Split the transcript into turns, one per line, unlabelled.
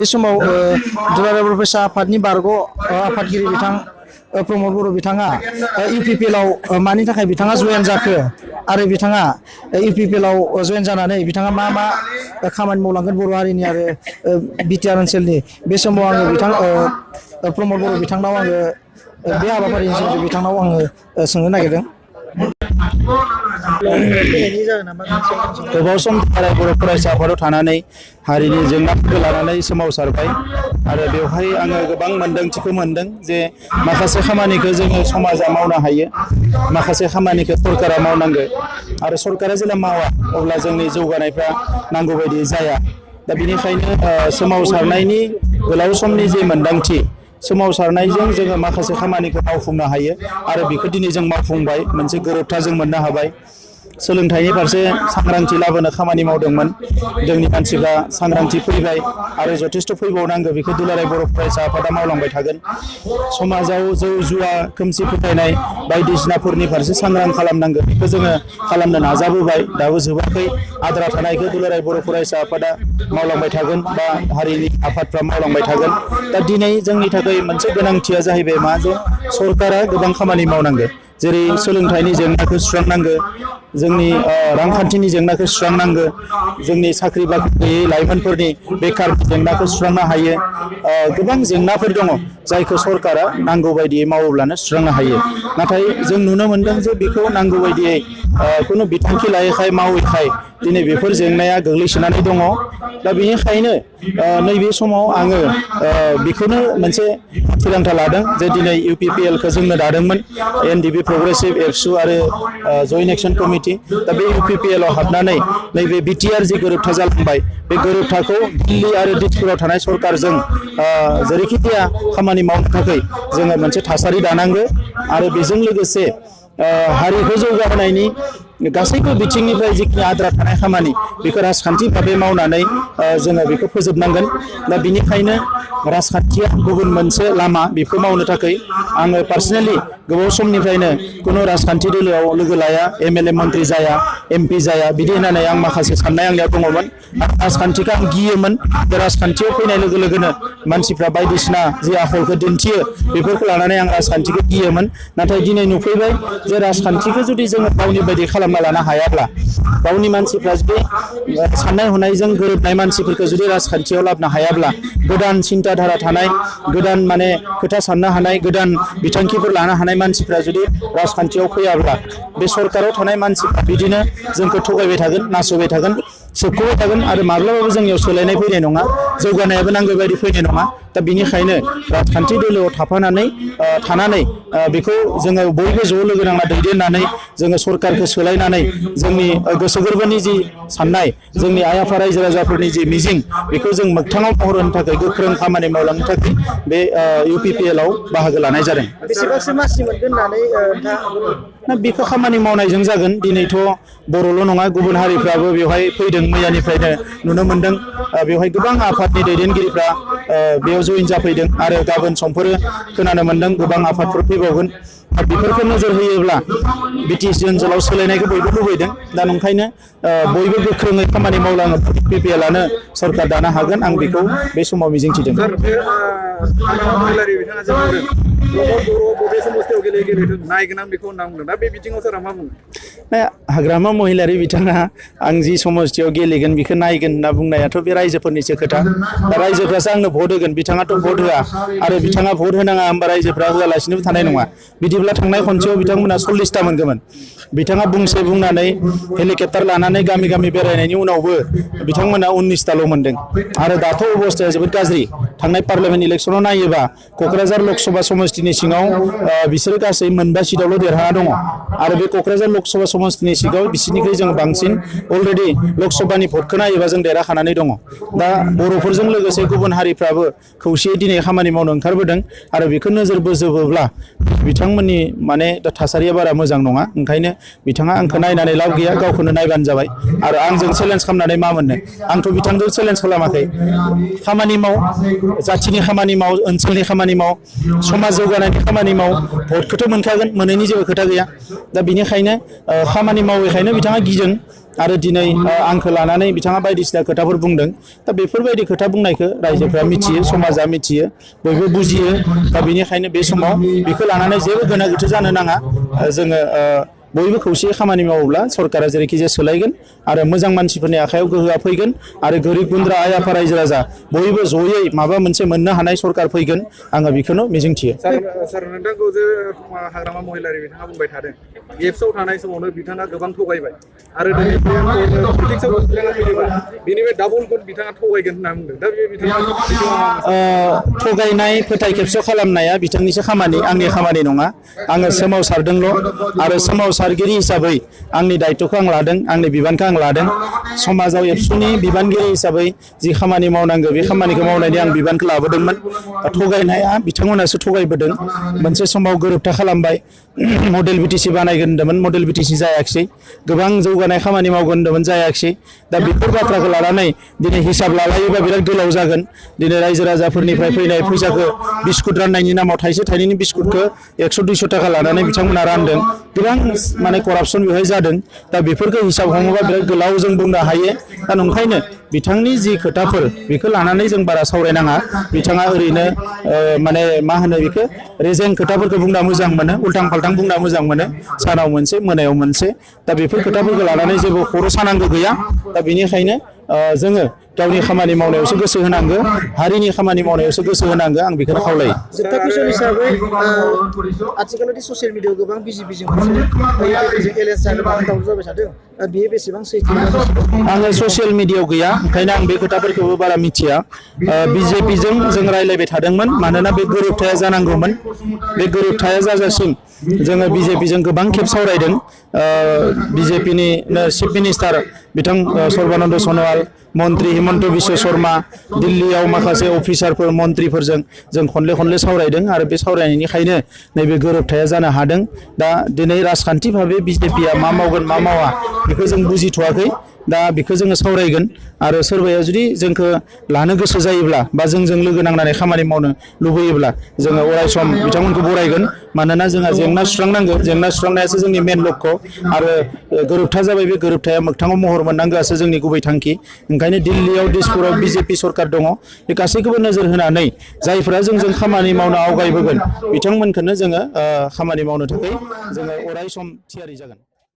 बे समाव दुलाराय बर' फरायसा आफादनि बारग' आफादगिरि बिथां प्रमद बर' बिथाङा इउपिपिएलआव मानि थाखाय बिथाङा जयेन जाखो आरो बिथाङा इउपिपिएलआव जयेन जानानै बिथाङा मा खामानि मावलांगोन बर' हारिनि आरो बिटिआर ओनसोलनि बे समाव आङो बिथां प्रमद बर' बिथांनाव आङो बे हाबाफारिनि सोमोन्दै बिथांनाव आङो सोंनो नागिरदों।
गोबाव सम बर' फरायसा आफादाव थानानै हारिनि जेंनाफोरखौ लानानै सोमावसारबाय आरो बेवहाय आङो गोबां मोनदांथिखौ मोनदों जे माखासे खामानिखौ जोङो समाजा मावनो हायो, माखासे खामानिखौ सरकारा मावनांगौ आरो सरकारा जेब्ला मावा अब्ला जोंनि जौगानायफ्रा नांगौ बायदि जाया। दा बेनिखायनो सोमावसारनायनि गोलाव समनि जे मोनदांथि सोमावसारनायजों जोङो माखासे खामानिखौ मावफुंनो हायो आरो बेखौ दिनै जों मावफुंबाय, मोनसे गोरोबथा जों मोननो हाबाय। सोलोंथाइनि फारसे सांग्रांथि लाबोनो खामानि मावदोंमोन, जोंनि मानसिफ्रा सांग्रांथि फैबाय आरो जथेस्थ' फैबावनांगौ, बेखौ दुलाराय बर' फरायसा आफादा मावलांबाय थागोन। समाजाव जौ जुवा खोमसि फोथायनाय बायदिसिनाफोरनि फारसे सांग्रां खालामनांगौ, बेखौ जोङो खालामनो नाजाबोबाय, दाबो जोबाखै। आद्रा थानायखौ दुलाराय बर' फरायसा आफादा मावलांबाय थागोन बा हारिनि आफादफ्रा मावलांबाय थागोन। दा दिनै जोंनि थाखाय मोनसे गोनांथिया जाहैबाय मा, जे सरकारा गोबां खामानि मावनांगौ, जेरै सोलोंथाइनि जेंनाखौ सुस्रांनांगौ, जोंनि रांखान्थिनि जेंनाखौ सुस्रांनांगौ, जोंनि साख्रि बाख्रि गैयै लाइमोनफोरनि बेखार जेंनाखौ सुस्रांनो हायो। गोबां जेंनाफोर दङ जायखौ सरकारा नांगौ बायदियै मावोब्लानो सुस्रांनो हायो। नाथाय जों नुनो मोनदों जे बेखौ नांगौ बायदियै खुनु बिथांखि लायैखाय मावैखाय दिनै बेफोर जेंनाया गोग्लैसोनानै दङ। दा बेनिखायनो नैबे समाव आङो बेखौनो मोनसे थिरांथा लादों जे दिनै इउपिपिएलखौ जोंनो दादोंमोन, एनडिपि प्रग्रेसिभ एबसु आरो जयेन्ट एक्सन कमिटि। दा बे इउपिपिएलआव हाबनानै नैबे बिटिआर जि गोरोबथा जालांबाय, बे गोरोबथाखौ दिल्ली आरो दिसपुराव थानाय सरकारजों जेरैखि जाया खामानि मावनो थाखाय जोङो मोनसे थासारि दानांगौ आरो बेजों लोगोसे हारिखौ जौगाहोनायनि गासैबो बिथिंनिफ्राय जिखिनि आद्रा थानाय खामानि बेखौ राजखान्थि भाबै मावनानै जोङो बेखौ फोजोबनांगोन। दा बिनिखायनो राजखान्थिया गुबुन मोनसे लामा, बेखौ मावनो थाखाय आङो पार्सनेलि गोबाव समनिफ्रायनो खुनु राजखान्थि दोलोआव लोगो लाया, एमएलए मन्त्रि जाया, एमपि जाया, बिदि होननानै आं माखासे साननाय आंनियाव दङमोन। राजखान्थिखौ आं गियोमोन, बे राजखान्थियाव फैनाय लोगो लोगोनो मानसिफ्रा बायदिसिना जि आखलखौ दिन्थियो बेफोरखौ लानानै आं राजखान्थिखौ गियोमोन। नाथाय दिनै नुफैबाय जे राजखान्थिखौ जुदि जोङो गावनि बायदि खालामना लानो हायाब्ला, गावनि मानसिफ्रा जुदि साननाय हनायजों गोरोबनाय मानसिफोरखौ जुदि राजखान्थियाव लाबोनो हायाब्ला, गोदान सिन्था धारा थानाय, गोदान माने खोथा साननो हानाय, गोदान बिथांखिफोर लानो हानाय मानसिफ्रा जुदि राजखान्थियाव फैयाब्ला, बे सरकाराव थानाय मानसिफ्रा बिदिनो जोंखौ थगायबाय थागोन, नासयबाय थागोन, सोबख'बाय थागोन आरो माब्लाबाबो जोंनियाव सोलायनाय फैनाय नङा, जौगानायाबो नांगौ बायदि फैनाय नङा। दा बेनिखायनो राजखान्थि दोलोआव थानानै बेखौ जोङो बयबो ज' लोगो नांना दैदेननानै जोङो सरकारखौ सोलायनानै जोंनि गोसो गोरबोनि जि साननाय, जोंनि आइ आफा रायजो राजाफोरनि जि मिजिं, बेखौ जों मोगथाङाव महर होनो थाखाय गोख्रों खामानि मावलांनो थाखाय बे इउपिपिएलआव बाहागो लानाय जादों।
बेसेबांसो मासि मोनगोन होननानै
बेखौ खामानि मावनायजों जागोन। दिनैथ' बर'ल' नङा, गुबुन हारिफ्राबो बेवहाय फैदों, मैयानिफ्रायनो नुनो मोनदों। बेवहाय गोबां आफादनि दैदेनगिरिफ्रा बेयाव जयेन जाफैदों आरो गाबोन समफोर खोनानो मोनदों गोबां आफादफोर फैबावगोन। बेफोरखौ नोजोर होयोब्ला बिटिसि ओनसोलाव सोलायनायखौ बयबो लुबैदों। दा नंखायनो बयबो गोख्रोङै खामानि मावलाङो इउपिपिएलआनो सरकार दानो हागोन, आं बेखौ बे समाव मिजिंथिदों। हाग्रामा महिलारि बिथाङा आं जि समस्थियाव गेलेगोन बेखौ नायगोन होनना बुंनायाथ' बे रायजोफोरनिसो खोथा। दा रायजोफ्रासो आंनो भट होगोन, बिथाङाथ' भट होआ आरो बिथाङा भट होनाङा होनबा रायजोफ्रा होआलासिनोबो थानाय नङा। बिदिब्ला थांनाय खनसेयाव बिथांमोना 40टा मोनगौमोन। बिथाङा बुंनानै हेलिकप्टार लानानै गामि गामि बेरायनायनि उनावबो बिथांमोना 19टाल' मोनदों आरो दाथ' अबस्थाया जोबोद गाज्रि। थांनाय पार्लियामेन्ट इलेक्सनाव नायोबा क'क्राझार लकसभा समस्तिनि सिङाव बिसोरो गासै 2 सिटआवल' देरहाना दङ आरो बे क'क्राझार लकसभा समस्तिनि सिङाव बिसोरनिख्रुइ जों बांसिन अलरेडि लकसभानि भटखौ नायोबा जों देरहाखानानै दङ। दा बर'फोरजों लोगोसे गुबुन हारिफ्राबो खौसेयै दिनै खामानि मावनो ओंखारबोदों आरो बेखौ नोजोर बोजोबोब्ला बिथांमोननि माने थासारिया बारा मोजां नङा। ओंखायनो बिथाङा आंखौ नायनानै लाब गैया, गावखौनो नायबानो जाबाय। आरो आंजों चेलेन्ज खालामनानै मा मोननो, आंथ' बिथांजों चेलेन्ज खालामाखै। खामानि माव, जाथिनि खामानि माव, ओनसोलनि खामानि माव, समाज जौगानायनि खामानि माव, भटखौथ' मोनखागोन, मोनैनि जेबो खोथा गैया। दा बेनिखायनो खामानि मावैखायनो बिथाङा गिदों आरो दिनै आंखौ लानानै बिथाङा बायदिसिना खोथाफोर बुंदों दा बेफोरबायदि खोथा बुंनायखौ रायजोफ्रा मिथियो समाजा मिथियो बयबो बुजियो दा बेनिखायनो बे समाव बेखौ लानानै जेबो गोनो गोथो जानो नाङा जोङो बयबो खौसेयै खामानि मावोब्ला सरकारा जेरैखिजाया सोलायगोन आरो मोजां मानसिफोरनि आखायाव गोहोआ फैगोन आरो गोरिब गुन्द्रा आइ आफा रायजो राजा बयबो जयै माबा मोनसे मोननो हानाय सरकार फैगोन आङो बेखौनो मिजिंथियो।
सार नोंथांखौ जे हाग्रामा महिलारि बिथाङा बुंबाय थादों एप्सआव थानाय समावनो बिथाङा गोबां थगायबाय आरो दिनै पलिटिक्सआव बिथाङा फैयोबा बेनिफ्राय डाबल गुड बिथाङा थगायगोन होनना बुंदों दा बे बिथाङा
थगायनाय फोथाय खेबस' खालामनाया बिथांनिसो खामानि आंनि खामानि नङा आङो सोमावसारदोंल' आरो सोमावसारगिरि हिसाबै आंनि दायित्वखौ आं लादों आंनि बिबानखौ आं लादों समाजाव एबसुनि बिबानगिरि हिसाबै जि खामानि मावनांगौ बे खामानिखौ मावनायनि आं बिबानखौ लाबोदोंमोन थगायनाया बिथांमोनासो थगायबोदों मोनसे समाव गोरोबथा खालामबाय मडेल बिटिसि बानायगोन होन्दोंमोन मडेल बिटिसि जायाखिसै गोबां जौगानाय खामानि मावगोन होन्दोंमोन जायाखिसै दा बेफोर बाथ्राखौ लानानै दिनै हिसाब लालायोबा बिराद गोलाव जागोन दिनै रायजो राजाफोरनिफ्राय फैनाय फैसाखौ बिस्कुट राननायनि नामाव थाइसे थाइनैनि बिस्कुटखौ 100-200 थाखा लानानै बिथांमोना रानदों गोबां माने करापसन बेवहाय जादों दा बेफोरखौ हिसाब हमोबा बिराद गोलाव जों बुंनो हायो दा नंखायनो बिथांनि जि खोथाफोर बेखौ लानानै जों बारा सावरायनाङा बिथाङा ओरैनो माने मा होनो बेखौ रेजें खोथाफोरखौ बुंना मोजां मोनो उल्टां फाल्टां बुंना मोजां मोनो सानाव मोनसे मोनायाव मोनसे दा बेफोर खोथाफोरखौ लानानै जेबो खर' सानांगौ गैया दा बेनिखायनो जोङो गावनि खामानि मावनायावसो गोसो होनांगो हारिनि खामानि मावनायावसो गोसो होनांगो आं बेखौनो खावलायो।
जोबथा कुइसन हिसाबै आथिखालाव ससियेल मिडियायाव गोबां बिजि मोनसे एलेन्स जागोन दावराव जाबाय थादों बेयो बेसेबां सैथो
आङो ससियेल मिडियायाव गैया ओंखायनो आं बे खोथाफोरखौबो बारा मिथिया बिजेपिजों जों रायलायबाय थादोंमोन मानोना बे गोरोबथाया जानांगौमोन बे गोरोबथाया जाजासिम जोङो बिजेपिजों गोबां खेब सावरायदों बिजेपिनि चिफ मिनिस्टार बिथां सर्बानन्द सन'वाल मन्त्रि हिमन्त बिश्व शर्मा दिल्लीयाव माखासे अफिसारफोर मन्त्रिफोरजों जों खनले सावरायदों आरो बे सावरायनायनिखायनो नैबे गोरोबथाया जानो हादों दा दिनै राजखान्थि भाबै बिजेपिया मा मावगोन मा मावा बेखौ जों बुजिथ'वाखै दा बेखौ जोङो सावरायगोन आरो सोरबाया जुदि जोंखौ लानो गोसो जायोब्ला बा जोंजों लोगो नांनानै खामानि मावनो लुबैयोब्ला जोङो अरायसम बिथांमोनखौ बरायगोन मानोना जोंहा जेंना सुस्रांनांगौ जेंना सुस्रांनायासो जोंनि मेन लक्ष्य आरो गोरोबथा जाबाय बे गोरोबथाया मोगथाङाव महर मोननांगौआसो जोंनि गुबै थांखि ओंखायनो दिल्लीयाव दिसपुराव बिजेपि सरकार दङ बे गासैखौबो नोजोर होनानै जायफोरा जोंजों खामानि मावनो आवगायबोगोन बिथांमोनखौनो जोङो खामानि मावनो थाखाय जोङो अरायसम थियारि जागोन।